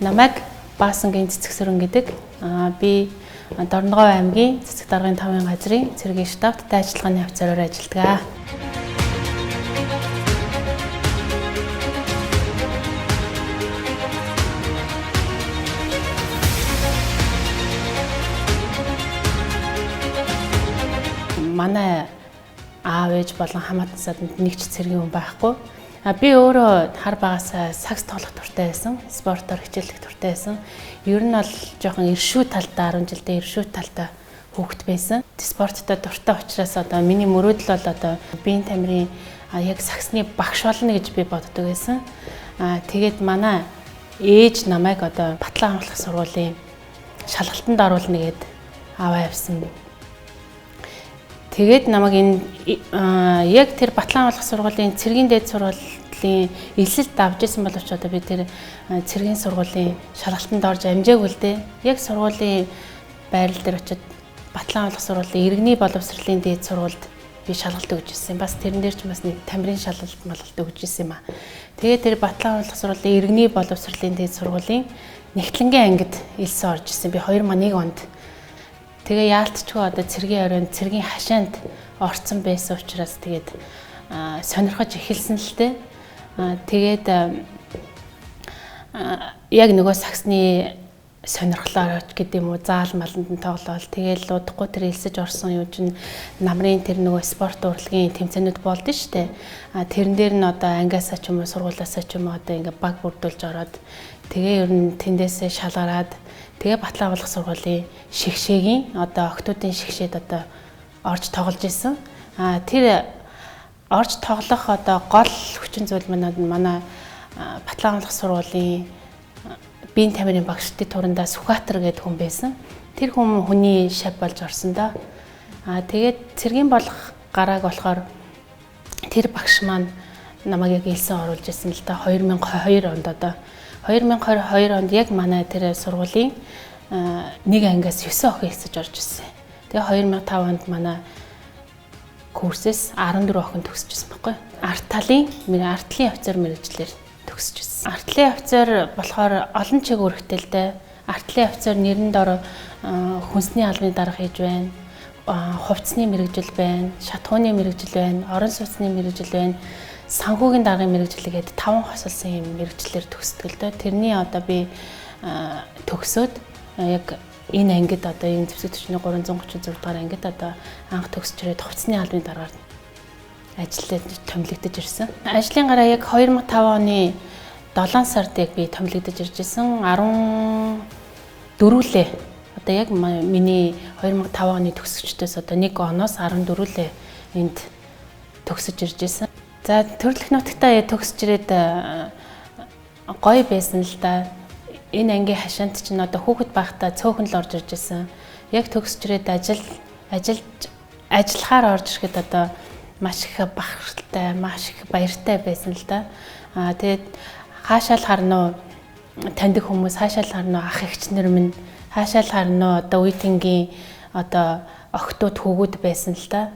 Намайг Баасангийн Цэцэгсэрэн гэдэг. Би Дорногов аймгийн Цэцэг даргын 5-ын газрын цэргийн штабт дайчилгааны офицероор ажилладаг. Манай аав ээж болон хамаатан саданд нэг ч цэргийн хүн байхгүй. Би өөрөө хар багасаа сагс тоглох дуртай байсан. Спортоор хичээллэх дуртай байсан. Ер нь бол жоохон иршүү талдаа 10 жилдээ иршүү талдаа хүүхэд байсан. Спорттой дуртай учраас одоо миний мөрөөдөл бол одоо биеийн тамирын яг сагсны багш болно гэж би боддог байсан. Тэгээд манай ээж намайг одоо Батлан хамгаалах сургуулийн шалгалтанд оруулна гэд аваа явсан. Тэгээд намайг энэ яг тэр Батлан хамгаалах сургуулийн цэргийн дээд сургуулийн элсэлт авч исэн боловч одоо би тэр цэргийн сургуулийн шалгалтанд орж амжаагүй л дээ. Яг сургуулийн байрал дээр очиод Батлан хамгаалах сургуулийн иргэний боловсролын дээд сургуульд би шалгалт өгч ирсэн. Бас тэрэн дээр ч бас нэг тамирын шалгалт малгалт өгч ирсэн юм а. Тэгээд тэр Батлан хамгаалах сургуулийн иргэний боловсролын дээд сургуулийн нэгтлэнгийн ангид элсэн орж ирсэн. Би 2001 онд. Тэгээ яалтчгүй одоо цэргийн оройн цэргийн хашаанд орцсон байсан учраас тэгээд сонирхож эхэлсэн л дээ. Тэгээд яг нөгөө сагсны сонирхлоор гэдэг юм уу заал маланд нь тоглоол. Тэгээл удахгүй тэр элсэж орсон юу чинь намрын тэр нөгөө спорт урлагийн тэмцээнүүд болдсон шүү дээ. Тэрэн дээр нь одоо ангиасаа ч юм уу сургуулиасаа ч юм уу одоо ингээ баг бүрдүүлж ороод тэгээ ер нь тэндээсээ шалгараад тэгээ Батлан хамгаалах сургуулийн шигшээгийн одоо октоудын шигшээд одоо орж тоглож исэн. Тэр орж тоглох одоо гол хүчин зүйл манай Батлан хамгаалах сургуулийн биеийн тамирын багшдын турандаа Сүхбаатар гэдэг хүн байсан. Тэр хүн хүний шав болж орсон доо. Тэгээд цэргийн болох гарааг болохоор тэр багш маань намайг яг элсэн оруулж исэн л да 2002 онд одоо 2022 онд яг манай тэр сургуулийн нэг ангиас 9 охин элсэж орж ирсэн. Тэгээ 2005 онд манай курсээс 14 охин төгсөж ирсэн байхгүй. Арт талын артлын офицер мэргэжлээр төгсөж ирсэн. Артлын офицер болохоор олон чиг үүрэгтэй л дээ. Артлын офицер нэрэн дор хүнсний албаны дарга хийж байна. Хувцсны мэргэжил байна, шатхууны мэргэжил байна, орон сууцны мэргэжил байна. Санхүүгийн даргын мэргэжил гээд 5 хосолсон юм мэргэжлэр төгсдөг л дөө. Тэрний одоо би төгсөөд яг энэ ангид одоо энэ зэвсэг төчний 336 дугаар ангид одоо анх төгсөж ирээд хувцсны албаны даргаар ажиллаад томилогдож ирсэн. Ажлын гараа яг 2005 оны 7 сард яг би томилогдож ирж исэн. 14-лээ. Одоо яг миний 2005 оны төгсөгчдөөс одоо 1 оноос 14-лээ энд төгсөж ирж исэн. За төрлөх нутагтаа төгсөж ирээд гоё байсан л да. Энэ ангийн хашаанд чинь одоо хүүхэд байхдаа цөөхөн л орж ирж исэн. Яг төгсөж ирээд ажиллахаар орж ирэхэд одоо маш их бахархалтай, маш их баяртай байсан л да. Тэгээд хаашаа л харна уу таньдаг хүмүүс, хаашаа л харна уу ах эгч нар минь, хаашаа л харна уу одоо үеийнгийн одоо охтууд хүүгүүд байсан л да.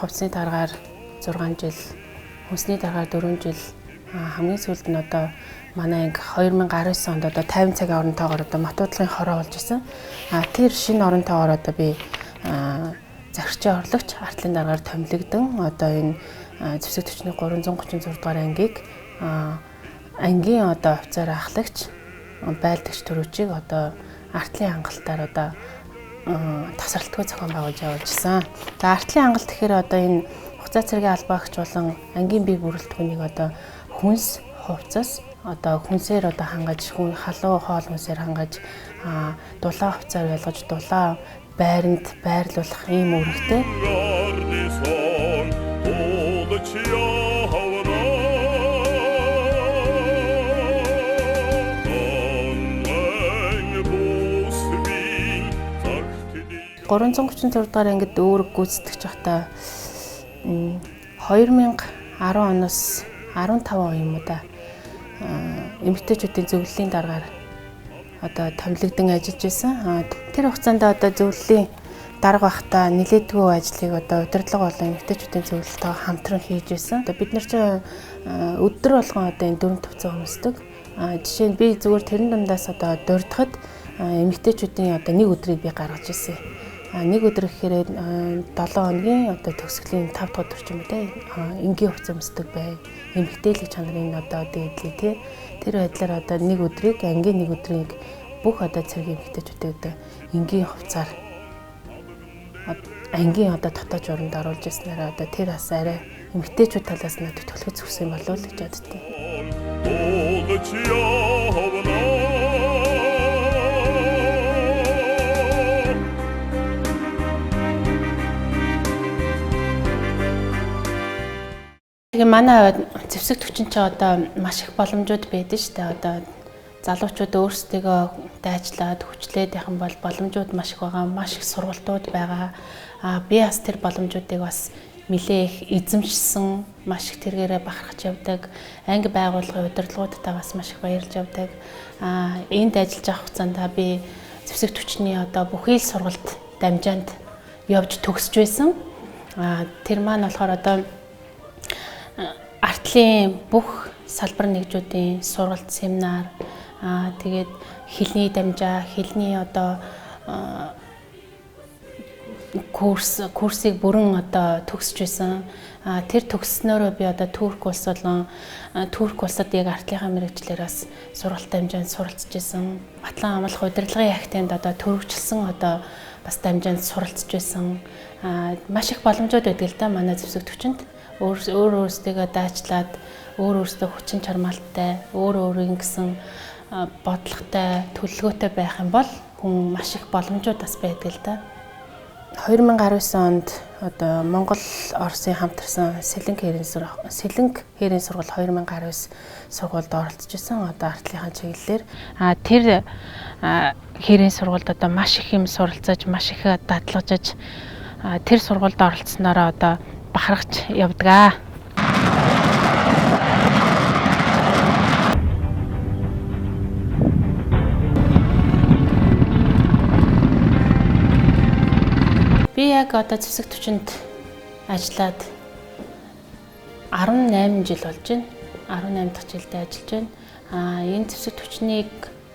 Хувцсны даргаар 6 жил, хүнсний даргаар 4 жил, хамгийн сүүлд нь одоо манай анги 2019 онд одоо 50 цагийн оронтойгоор одоо матуудлагын хороо болж исэн. Тэр шинэ оронтойгоор одоо би захирчийн орлогч артлын даргаар томилогдсон. Одоо энэ зэвсэг төчний 336 дугаар ангийг ангийн одоо офицер ахлагч, байлдагч төрүүчийг одоо артлын хангалтаар одоо тасралтгүй зохион байгуулж явуулжсэн. За артлын хангалт гэхээр одоо энэ хугацаа цэргийн албаагч болон ангийн бие бүрэлдэхүүнийг одоо хүнс хувцас одоо хүнсээр одоо хангаж, халуун хоол хүнсээр хангаж, дулаан хувцаар байлгаж, дулаан байранд байрлуулах ийм үүрэгтэй. Гурван 336 дугаар ангид үүрэг гүйцэтгэж байхдаа 2010 оноос 15 он юм уу да эмэгтэйчүүдийн зөвлөлийн даргаар одоо томилогдсон ажиллаж байсан. Тэр хугацаанд одоо зөвлөлийн дарга байхдаа нилээдгүй ажлыг одоо удирдлага болон эмэгтэйчүүдийн зөвлөлтөйгөө хамтран хийж байсан. Одоо бид нар чинь өдөр болгон одоо энэ дөрвөн төвцөө өмсдөг. Жишээ нь би зүгээр тэрэн дундаас одоо дурдахад эмэгтэйчүүдийн одоо нэг өдрийг би гаргаж ирсэн. Нэг өдөр гэхээр 7 хоногийн одоо төгсгөлийн 5 дахь өдөр ч юм уу те энгийн хувцас өмсдөг бай. Эмэгтэйлэг чанарын одоо дээдлээ те. Тэр байдлаар одоо нэг өдрийг ангийн нэг өдрийг бүх одоо цэргийн эмэгтэйчүүдийг одоо энгийн хувцаар ангийн одоо дотоод журамд оруулж ирснээр одоо тэр бас арай эмэгтэйчүүд талаас нь төлөхөц өгсөн болов уу гэж боддتي. Тэгээ манай зэвсэг төвчин чи одоо маш их боломжууд байдаг шүү дээ. Одоо залуучууд өөрсдийгөө дайчлаад хүчлээд явах юм бол боломжууд маш их байгаа, маш их сургалтууд байгаа. Би бас тэр боломжуудыг бас нэлээ их эзэмшсэн, маш их тэргээрээ бахархаж явдаг. Анги байгууллагын удирдлагуудтай бас маш их баярлж явдаг. Энд ажиллаж явах хугацаанд би зэвсэг түвшний одоо бүхий л сургалт дамжаанд явж төгсөж байсан. Тэр маань болохоор одоо артлын бүх салбар нэгжүүдийн сургалт, семинар, тэгээд хэлний дамжаа, хэлний одоо курсыг бүрэн одоо төгсөж байсан. Тэр төгссөнөөрөө би одоо Турк улс болон Турк улсад яг артлынхаа мэргэжлээр бас сургалт дамжаанд суралцж байсан. Батлан амлах удирдлагын академид одоо төрөвчлсөн одоо бас дамжаанд суралцж байсан. Маш их боломжууд байдаг л да манай зэвсэг төвчөнд. Өөр өөрсдийгөө даачлаад, өөр өөрсдөө хүчин чармаалттай, өөр өөрийн гэсэн бодлоготой, төлөвлөгөөтэй байх юм бол хүн маш их боломжууд бас байдаг л да. 2019 онд одоо Монгол Оросын хамтарсан Сэлэнг хээрийн сургууль 2019 сургуульд оролцож исэн. Одоо артлынхаа чиглэлээр тэр хээрийн сургуульд одоо маш их юм суралцаж, маш их дадлагжиж тэр сургуульд оролцсноороо одоо бахархаж явдаг. Би яг одоо зэвсэг түвшинд ажиллаад 18 жил болж байна. 18 дахь жилдээ ажиллаж байна. Энэ зэвсэг түвшнийг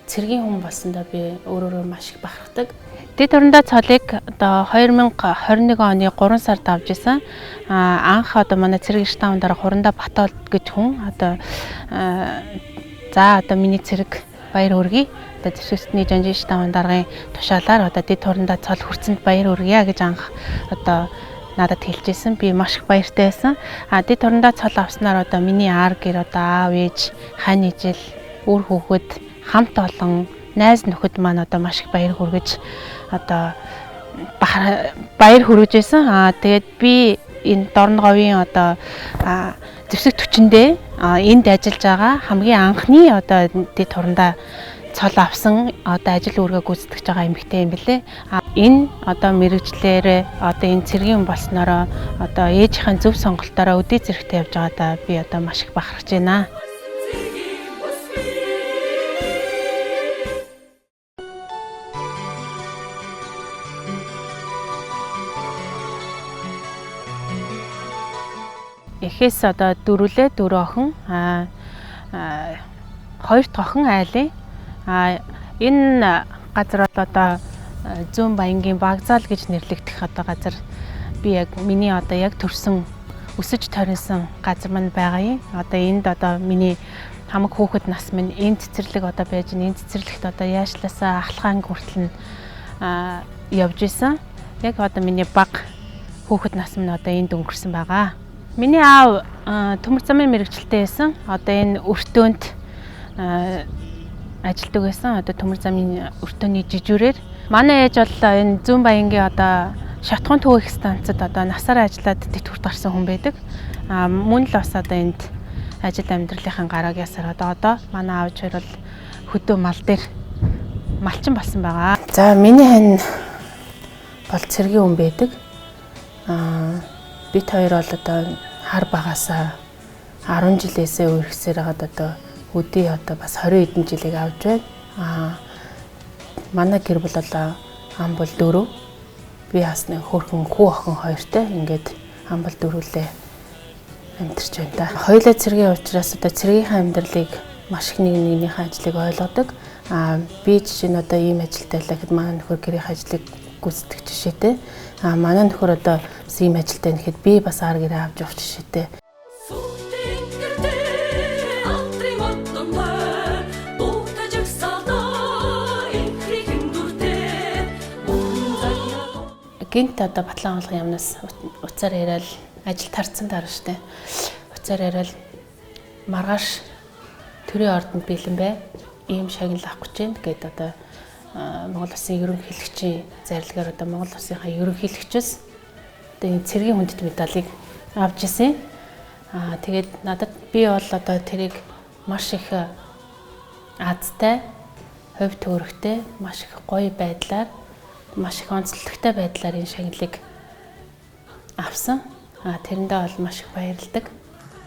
цэргийн хүн болсондоо би өөрөөрөө маш их бахархдаг. Дэд орондоо цолыг одоо 2021 оны 3 сард авч исэн. Анх одоо манай цэрэг штабын дараа Хурандаа Батолд гэж хүн одоо за одоо миний цэрэг баяр хүргэе. Одоо зэвсэгтний жанжин штабын даргын тушаалаар одоо дэд хурандаа цол хүрцэнд баяр хүргье гэж анх одоо надад хэлж исэн. Би маш их баяртай байсан. Дэд хурандаа цол авснаар одоо миний ар гэр одоо аав ээж, хань ижил, үр хүүхэд хамт олон найз нөхөд маань одоо маш их баяр хүргэж одоо баяр хүргэж байсан. Тэгээд би энэ Дорноговын одоо зэвсэг түвшиндээ энд ажиллаж байгаа хамгийн анхны одоо дэд хурандаа цол авсан одоо ажил үүргээ гүйцэтгэж байгаа эмэгтэй юм билээ. Энэ одоо мэргэжлээрээ одоо энэ цэргийн хүн болсноороо одоо ээжийнхээ зөв сонголтоороо өдий зэрэгтэй явж байгаадаа би одоо маш их бахархаж байна. Эхээс одоо дөрвөлээ дөрөв охин, хоёр дахь охин айлын. Энэ газар бол одоо Зүүн Баянгийн вокзал гэж нэрлэгдэх одоо газар. Би яг миний одоо яг төрсөн өсөж торинсон газар маань байгаа юм. Одоо энд одоо миний хамаг хүүхэд нас минь энэ цэцэрлэг одоо байж энэ цэцэрлэгт одоо яашлаасаа ахлах анги хүртэл нь явж исэн. Яг одоо миний баг хүүхэд нас минь одоо энд өнгөрсөн байгаа. Миний аав төмөр замын мэргэжилтэй байсан. Одоо энэ өртөөнд ажилладаг байсан. Одоо төмөр замын өртөөний жижүүрээр. Манай ээж бол энэ Зүүн Баянгийн одоо шатхуун түүх станцад одоо насаараа ажиллаад тэтгэврт гарсан хүн байдаг. Мөн л бас одоо энд ажил амьдралынхаа гарааг ясаар одоо манай аав хоёр бол хөдөө мал дээр малчин болсон байгаа. За миний хань бол цэргийн хүн байдаг. Бид хоёр бол одоо хар багасаа 10 жилээсээ үргэсээр хагаад одоо өдий одоо бас 20 хэдэн жилийг авч байна. Манай гэр бүл бол ам бол 4. Би бас нэг хөөрхөн хүү охин хоёртой ингээд ам бол дөрвөлээ амьдарч байна да. Хоёулаа цэргийн учраас одоо цэргийнхээ амьдралыг маш их нэг нэгнийхээ ажлыг ойлгодог. Аа би жишээ нь одоо ийм ажилтай байлаа гэхэд манай нөхөр гэрийн ажлыг гүйцэтгэх жишээтэй. Аа манай нөхөр одоо бас ийм ажилтай нэхэд би бас ар гэрээ авч явах жишээтэй. Гинт одоо Батлан агуулгын яамнаас уцаар яриад ажил тарцсан дараа штэ. Уцаар яриад маргааш төрийн ордонд бэлэн бай. Ийм шагнал авах гэж байна гэд одоо Монгол Улсын ерөнхийлөгчийн зарилгаар одоо Монгол Улсынхаа ерөнхийлөгчөөс одоо энэ цэргийн хүндэт медалийг авч ирсэн. Аа тэгээд надад би бол одоо тэрийг маш их азтай, хувь төөрөгтэй, маш их гоё байдлаар, маш их онцлогтой байдлаар энэ шагналыг авсан. Аа тэрэндээ бол маш их баярладаг.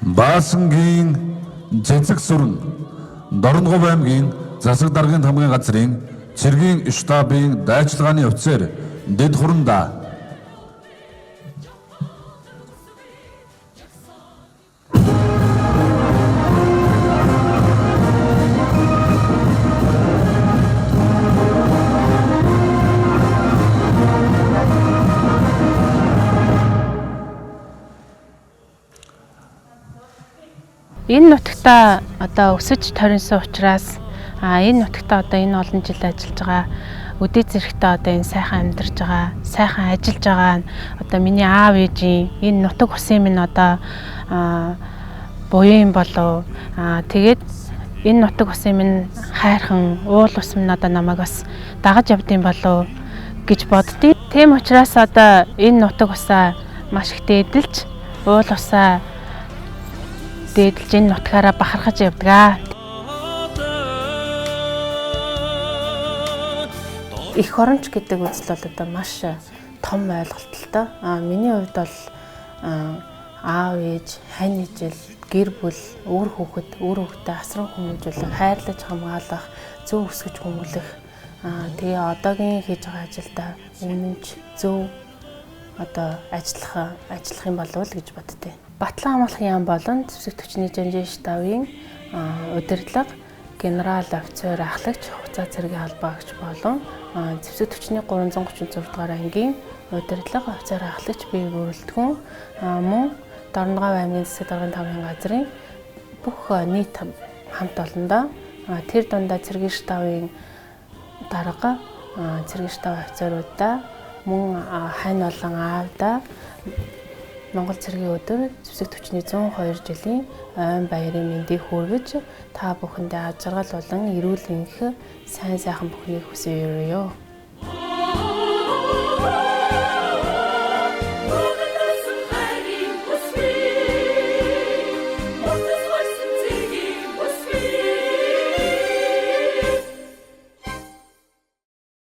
Баасангийн Цэцэг сүрэн Дорногов аймгийн засаг даргын тамгын газрын цэргийн штабын дайчилгааны офицер Дэд Хуранда Энэ нутагта одоо өсөж торинсон учраас энэ нутагта одоо энэ олон жил ажиллаж байгаа өдөө зэрэгтээ одоо энэ сайхан амьдарч байгаа, сайхан ажиллаж байгаа нь одоо миний аав ээжийн энэ нутаг усын минь одоо буян болов. Тэгээд энэ нутаг усын минь хайрхан уул ус минь одоо намайг бас дагаж явдсан болов гэж боддیں۔ Тийм учраас одоо энэ нутаг усаа маш их дээдэлж, уул усаа дээдэлж энэ нутгаараа бахархаж явдаг. Их оронч гэдэг үзэл бол одоо маш том ойлголттой. Миний хувьд бол аав ээж, хань ижил, гэр бүл, үр хүүхэд, үр хүүхдээ асран хүмүүжүүлэх, хайрлаж хамгаалах, зөв өсгөж хүмүүлэх. Тэгээ одоогийн хийж байгаа ажилдаа үнэнч, зөв одоо ажиллах юм болов уу гэж боддیں۔ Батлан хамгаалахын яам болон зэвсэг түвшний жанжин штабын удирдлага генерал офицер ахлагч хугацаа цэргийн албаагч болон зэвсэг түвшний 336 дугаар ангийн удирдлага офицер ахлагч бие бүрэлдэхүүн мөн Дорногов аймгийн засаг даргын тамгын газрын бүх нийт хамт олондоо тэр дундаа цэргийн штабын дарга, цэргийн штаб офицеруудаа мөн хань болон аавдаа Монгол цэргийн өдөр зэвсэг түвшний 102 жилийн ойн баярын мэндийг хүргэж та бүхэндээ аз жаргал болон эрүүл энх сайн сайхан бүхнийг хүсье.